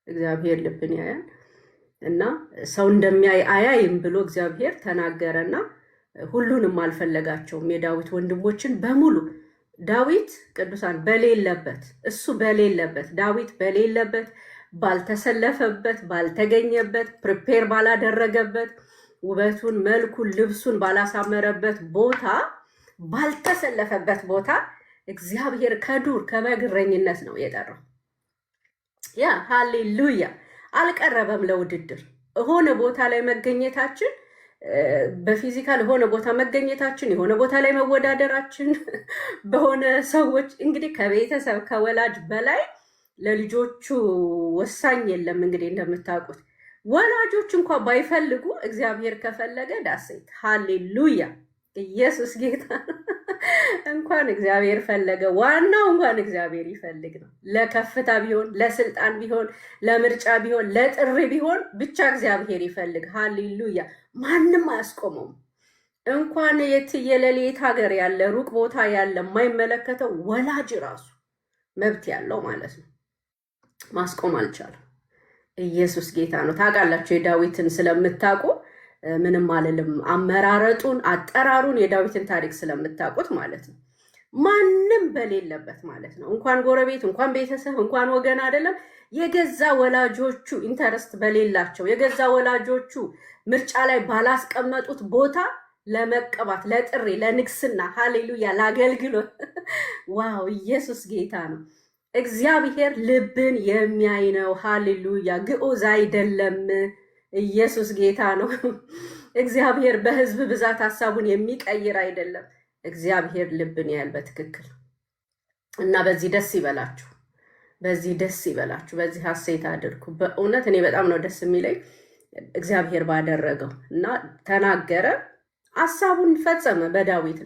እግዚአብሔር ልብን ያያል እና ሰው እንደሚያይ አያይም ብሎ እግዚአብሔር ተናገረና ሁሉንም አልፈለጋቸውም። የዳዊት ወንድሞችን በሙሉ ዳዊት ቅዱሳን በሌለበት፣ እሱ በሌለበት፣ ዳዊት በሌለበት፣ ባልተሰለፈበት፣ ባልተገኘበት፣ prepare ባላደረገበት፣ ውበቱን፣ መልኩን፣ ልብሱን ባላሳመረበት ቦታ፣ ባልተሰለፈበት ቦታ እግዚአብሔር ከዱር ከበግ እረኝነት ነው የጠራው። Yeah፣ ሃሌሉያ። አልቀረበም ለውድድር። የሆነ ቦታ ላይ መገኘታችን፣ በ physical የሆነ ቦታ መገኘታችን፣ የሆነ ቦታ ላይ መወዳደራችን በሆነ ሰዎች፣ እንግዲህ ከቤተሰብ ከወላጅ በላይ ለልጆቹ ወሳኝ የለም። እንግዲህ እንደምታውቁት ወላጆች እንኳ ባይፈልጉ እግዚአብሔር ከፈለገ that's it። ሃሌሉያ፣ ኢየሱስ ጌታ። እንኳን እግዚአብሔር ፈለገ። ዋናው እንኳን እግዚአብሔር ይፈልግ ነው። ለከፍታ ቢሆን፣ ለስልጣን ቢሆን፣ ለምርጫ ቢሆን፣ ለጥሪ ቢሆን ብቻ እግዚአብሔር ይፈልግ። ሃሌሉያ፣ ማንም አያስቆመውም። እንኳን የትየለሌት ሀገር ያለ፣ ሩቅ ቦታ ያለ፣ የማይመለከተው ወላጅ ራሱ መብት ያለው ማለት ነው ማስቆም አልቻለም። ኢየሱስ ጌታ ነው። ታውቃላችሁ፣ የዳዊትን ስለምታውቁ ምንም አልልም። አመራረጡን፣ አጠራሩን፣ የዳዊትን ታሪክ ስለምታውቁት ማለት ነው። ማንም በሌለበት ማለት ነው። እንኳን ጎረቤት፣ እንኳን ቤተሰብ፣ እንኳን ወገን አይደለም፣ የገዛ ወላጆቹ interest በሌላቸው፣ የገዛ ወላጆቹ ምርጫ ላይ ባላስቀመጡት ቦታ ለመቀባት፣ ለጥሪ፣ ለንግስና፣ ሃሌሉያ፣ ለአገልግሎት፣ wow፣ ኢየሱስ ጌታ ነው። እግዚአብሔር ልብን የሚያይ ነው። ሃሌሉያ፣ ግዑዝ አይደለም። ኢየሱስ ጌታ ነው። እግዚአብሔር በሕዝብ ብዛት ሀሳቡን የሚቀይር አይደለም። እግዚአብሔር ልብን ያያል በትክክል። እና በዚህ ደስ ይበላችሁ፣ በዚህ ደስ ይበላችሁ፣ በዚህ ሀሴት አድርጉ። በእውነት እኔ በጣም ነው ደስ የሚለኝ እግዚአብሔር ባደረገው። እና ተናገረ፣ ሀሳቡን ፈጸመ በዳዊት ላይ።